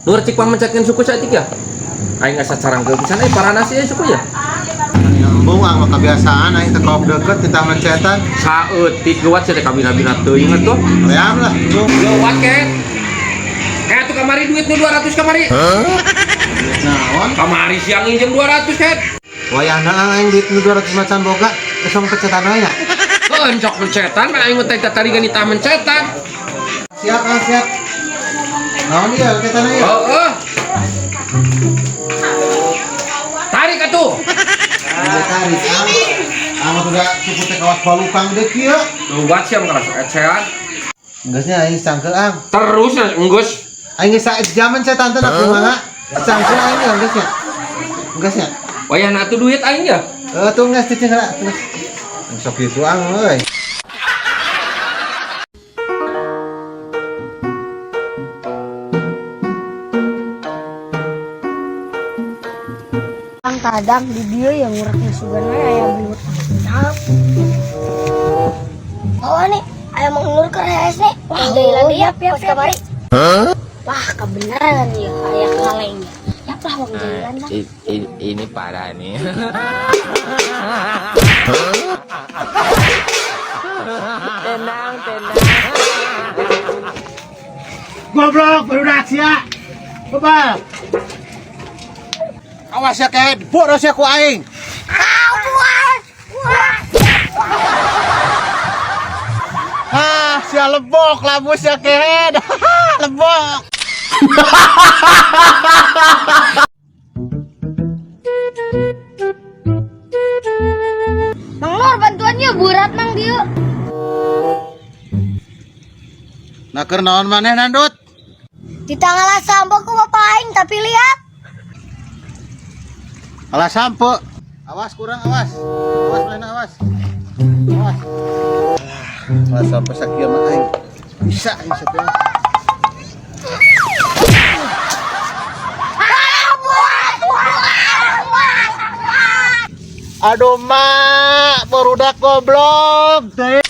Nur cik pang mencetkeun suku saeutik ya. Aing asa carangkeul pisan euy parana sih suku ya. Embung ah mah kebiasaan aing teh kaop deket kita mencetan. Saeutik geuwat sia teh kabina-bina teuing atuh. Ream lah, embung. Lewat ket. Kayak tuh kamari duit nu 200 kamari. Naon? Kamari siang injem 200 ket. Wayahna aing duit nu 200 macan boga, geus tong pecetan wae nya. Encok mencetan, aing mah teh tatari ganita mencetan. Siap, ah, siap. Naon ieu pecetan ieu? Heeh. Tarik atuh. Tarik ah. Ah mah udah suku teh kawas balukang deui kieu. Lewat siang keras ecean. Geus nya aing sangkeul ang. Terus ya enggeus. Aing geus sajaman cetan teh nak kumaha? Sangkeul aing ya geus nya. Geus nya. Wayahna atuh duit aing ya. Eh tuh geus cicing heula, geus. Sok kitu ang euy. Kang Tadang di dia yang nguraknya sugan we aya belut. Mantap. Bawa nih, ayam mengenur ke rehes nih. Wah, Wah, oh, ya, yap, yap, pas kamari. Wah, kebenaran ya aya kalengnya. Yap lah wong jalan lah. Ini parah nih. Goblok barudak sia. Bebal. Awas ya kayak boros ya ku aing. Ah, sia lebok labus ya kehed. Lebok. Mang Nur bantuannya berat mang dia. Nah, keur naon maneh nandut? Di tanggal sampo ku bapak aing tapi lihat. Alah sampo. Awas kurang awas. Awas mana awas. Awas. Alah sampo sakieu mah aing. Bisa aing satu. Aduh mak, barudak goblok. Teh.